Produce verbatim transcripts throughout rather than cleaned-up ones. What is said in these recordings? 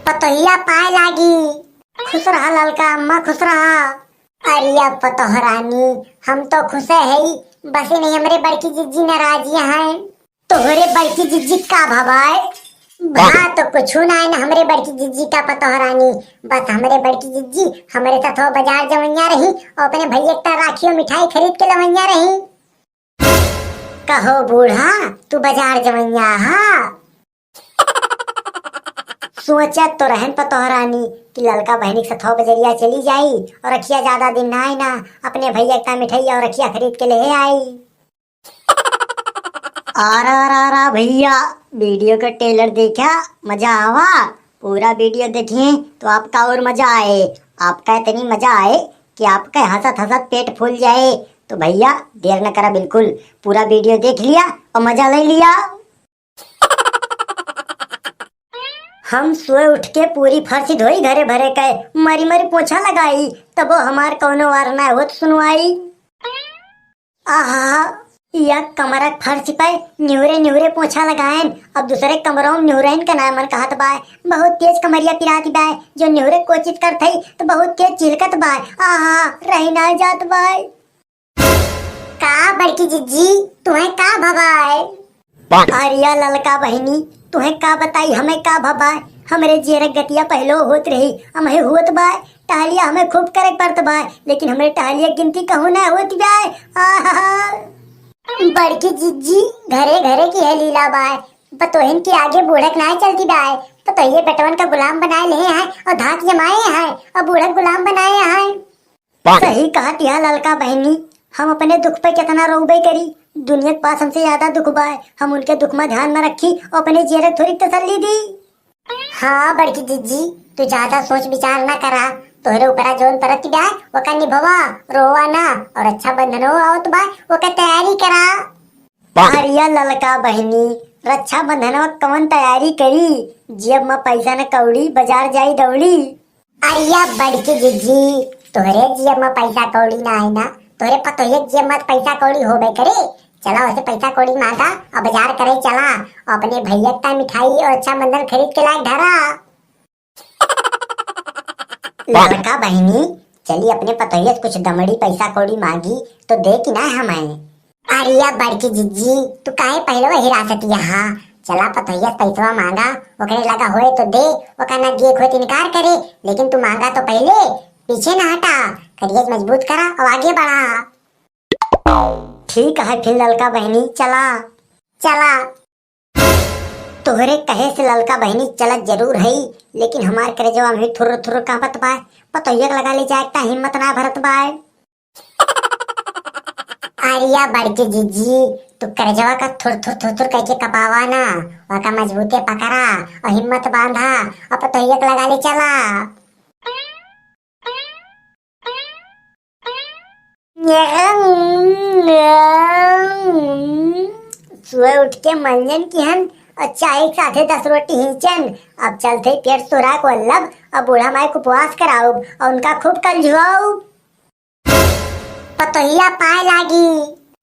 पतोहिया पाए लागी। खुश रहा ललका अम्मा, खुश रहा। अरे अब पतोह रानी, हम तो खुश है ही, बस नहीं हमरे बड़की जिज्जी नाराज हैं। तोहरे बड़की जिज्जी का भवाए? भा तो कुछ ना है ना हमरे बड़की जिज्जी का पतोह रानी, बस हमरे बड़की जिज्जी हमरे साथ हो बाजार जवनिया रही और अपने भैया का राखियो मिठाई खरीद के लवनिया रही। कहो बूढ़ा, तू बाजार जवनिया हा? सोचत तो रहन पतोह रानी कि ललका बहिनी के सथवा बजरिया चली जाई और रखिया ज्यादा दिन ना आई ना, अपने भैया का मिठाई और रखिया खरीद के ले आई। आरा रा रा भैया, वीडियो का ट्रेलर देखा, मजा आवा। पूरा वीडियो देखिए तो आपका और मजा आए। आपका इतनी मजा आए कि आपका हंसत हंसत पेट फूल जाए। तो भैया देर न करा, बिल्कुल पूरा वीडियो देख लिया और मजा ले लिया। हम सोए उठ के पूरी फर्श धोई घरे भरे के, मरी मरी पोछा लगाई, तबो हमार कौनो वार ना होत सुनवाई। आहा, या कमरा फर्श पे निहुरे निहुरे पोछा लगाएन, अब दूसरे कमरों में निहुरैन के ना मन कहत बाय। बहुत तेज कमरिया पिरात बाय, जो निहुरे कोशिश करत हई तो बहुत तेज चिलकत बाय। आहा, रही ना जात बाय। का बड़की जिज्जी, तुहें का भवाए? अरिया ललका बहिनी, तुहें का बताई, हमें का भवाए? हमरे जियरक गतिया पहलो होत रही, हमहे होत बाय। टहलिया हमें खूब करे पड़त बाय, लेकिन हमरे टहलिया गिनती कहूँ ना होत बाय। आहा। बड़की जिज्जी, घरे घरे की है लीला बाय। पतोहिन के आगे बूढ़क नाय चलती बाय। पतोहिए बेटवन का गुलाम बनाए ले हैं और धाक जमाए हैं और बूढ़क गुलाम बनाए हैं। सही कहत या ललका बहिनी, हम अपने दुख पे कितना रोबे करी, दुनिया के पास हमसे ज्यादा दुख बाय, हम उनके दुख में ध्यान न रखी और अपने जियरक थोड़ी तसल्ली दी। हाँ बड़की जिज्जी, तू ज्यादा सोच विचार ना करा, तोहरे ऊपरा जोन परत बाय, ओका निभवा, रोवा ना, और रक्षाबंधनो आवत बाय, ओका तैयारी करा। अरिया ललका बहिनी, रक्षाबंधनवा कवन तैयारी करी, जेब में पैसा न कौड़ी, बाजार जाई दौड़ी। अरिया बड़की जिज्जी, तोहरे जेब में पैसा कौड़ी ना है ना, तोहरे पतोहिया के जेब में पैसा कौड़ी होबे करे। चला, वैसे पैसा कौड़ी मांगा और बाजार करे चला, और अपने भैया का मिठाई और रक्षाबंधन खरीद के लाए धरा। ललका बहिनी, चली अपने पतोहिया से कुछ दमड़ी पैसा कौड़ी मांगी तो दे कि ना हमें। अरिया बड़की जिज्जी, तू काहे पहले वही हिरासत यहाँ? चला पतोहिया से पैसवा मांगा, ओकरे लगा होए तो दे, ओका ना दिए होए तो इनकार करे, लेकिन तू मांगा तो पहले, पीछे ना हटा, करिए मजबूत करा और आगे बढ़ा। ठीक है फिर ललका बहिनी, चला। चला। तोहरे कहे से ललका बहिनी चलत जरूर हई, लेकिन हमार करेजवा में थुर्र थुर्र कांपत बाय। पतोहिया के लगा ले जाए का हिम्मत ना भरत बाय। अरिया बड़की जिज्जी, तू करेजवा का थुर थुर थुर थुर करके कपावा ना, ओका मजबूते पकड़ा और हिम्मत बांधा और पतोहिया के लगा ले चला। सोए उठ के मंजन किहन और चाय के साथे दस रोटी हिंचन। अब चलते पेट सुराक वल्लभ और बूढ़ा माई को उपवास कराउब और उनका खूब कंझुआउब। पतोहिया पाए लागी।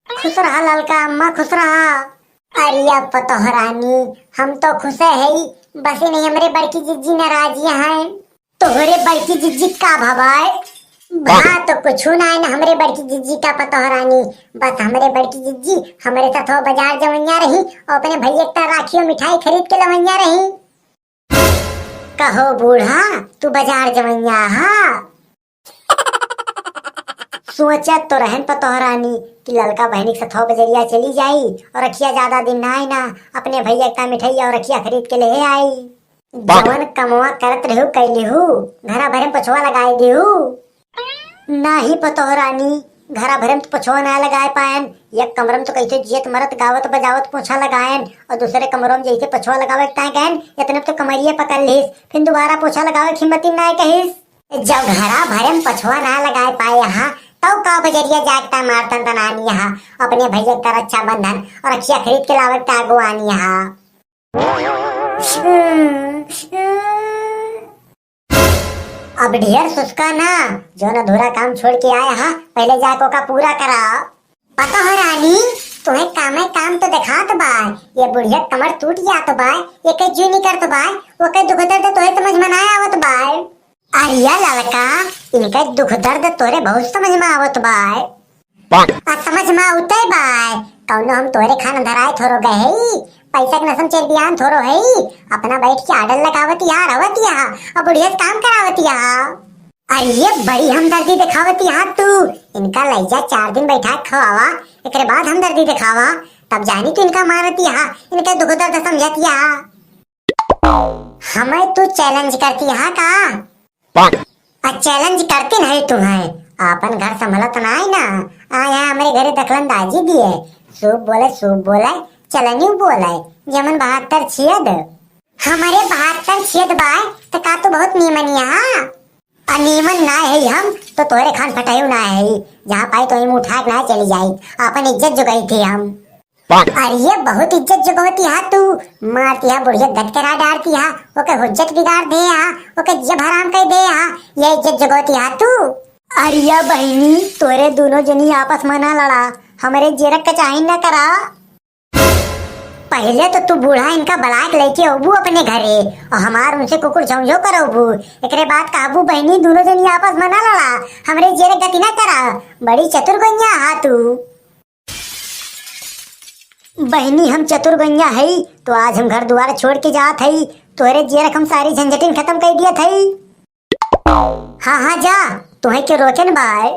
खुश रहा ललका अम्मा, खुश रहा। अरिया पतोह रानी, हम तो खुश है ही, बस नहीं हमरे बड़की जिज्जी नाराज हैं। तोहरे बड़की जिज्जी का भवाए? भा तो कुछ ना है ना हमरे बड़की जिज्जी का पतोह रानी, बस हमरे बड़की जिज्जी हमरे साथ हो बाजार जवनिया रही और अपने भैया का राखी और मिठाई खरीद के लवनिया रही। कहो बूढ़ा, तू बाजार जवनिया हा? सोचत तो रहन पतोह रानी कि ललका बहिनी के सथवा बजरिया चली जाई और रखिया ज्यादा दिन ना आई ना, अपने भैया का मिठाई और रखिया खरीद के ले आई। जवन कमवा करत रहू कैली हूँ, घरा भरे में पोछवा लगाए दिहू। नाही पतोह रानी, घरा भरे में तो पोछवा ना लगाए पायन। एक कमरा में तो कैसे जियत मरत गावत बजावत पोछा लगायन और दूसरे कमरों में जैसे पोछवा लगावे के ताय गयन, इतने में तो कमरिया पकड़ लिस, फिर दोबारा पोछा लगावे के हिम्मत ही ना कहिस। जब घरा भरे में पछुआ ना लगाए पाए यहाँ, तब का बजरिया जाए के ताय मारतन तनानी यहाँ, अपने भैया का रक्षाबंधन और रखिया खरीद के लावे के ताय अगुआनी यहाँ। अब ढेर सुस्का ना, जौन अधूरा काम छोड़ के आया हा, पहले जाके ओका पूरा करा। पतोह रानी, तोहे कामे काम तो देखात बाय, ये बुढ़िया कमर टूट जात बाय, ये के जू निकरत बाय, वो के दुख दर्द तोहे समझ में ना आवत बाय। अरे या लड़का, इनका दुख दर्द तोरे बहुत समझ में आवत बाय। आ समझ में आवते बाय, कौनो हम तोरे खान धराए थोरो गए हई, पैसा के नसम चेर बियान थोरो हई, अपना बैठ के आडल लगावत यहाँ रहवत यहाँ, और बुढ़िया से काम करावत यहाँ। अरे ये बड़ी हमदर्दी देखावत यहाँ तू, इनका लैजा चार दिन बैठा के खवावा, एकरे बाद हमदर्दी देखावा, तब जानी तू इनका मानत यहाँ, इनका दुख दर्द समझत यहाँ। हमें तू चैलेंज करती यहाँ का? आ चैलेंज करती नहीं तुम्हें, आपन घर संभलत ना है ना, आया हमरे घरे दखलंदाजी दिए, सूप बोले सूप बोले, चलनी बोले, जमन बहत्तर छियद। हमारे बहत्तर छियद बाय, त का तू बहुत नीमन यहाँ? आ नीमन ना है हम, तो तोरे खान फटायु ना है, जहाँ पाई तो हम उठा के ना चली जाई, आपन इज्जत जुगाई थी हम। अरे ये बहुत इज्जत जगवती हा तू, मारती हा बुढ़िया गटकरा डारती हा, ओके हुज्जत बिगाड़ दे हा, ओके जब हराम कर दे हा, ये इज्जत जगवती हा तू। अरे या बहिनी, तोरे दोनों जनी आपस में ना लड़ा, हमरे जेरक का चाही ना करा। पहले तो तू बूढ़ा इनका बलाक लेके अबू अपने घरे, और हमार उनसे कुकुर झौंझो करबू, एकरे बाद कहबू बहिनी दोनों जनी आपस में ना लड़ा, हमरे जेरक गति ना करा, बड़ी चतुर गैया हा तू। बहिनी, हम चतुर गैया हई, तो आज हम घर दुआर छोड़ के जात हई। तोहरे जेरक हम सारी झंझटिन खत्म कर दियत हई। हाँ, हाँ, जा, तुहे के रोके न बाय।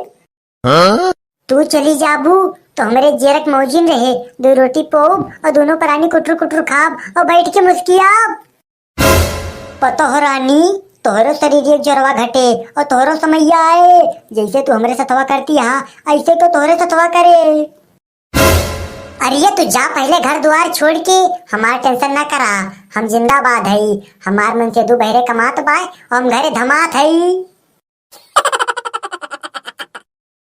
हाँ? तू चली जाबू, तो हमरे जेरक मौजिन रहे, दो रोटी पोब और दोनों प्राणी कुटुर कुटुर खाब और बैठ के मुस्कियाब। पतोह रानी, तोहरो शरीर एक जोरवा घटे और तोहरो समैया आए। जैसे तू हमरे सथवा करती हा, ऐसे तो तोहरे सथवा करे। अरे तू जा पहले घर दुआर छोड़ के, हमार टेंशन ना करा, हम जिंदाबाद हई। हमार मन से दू बहरे कमात बाय और हम घरे धमात हई।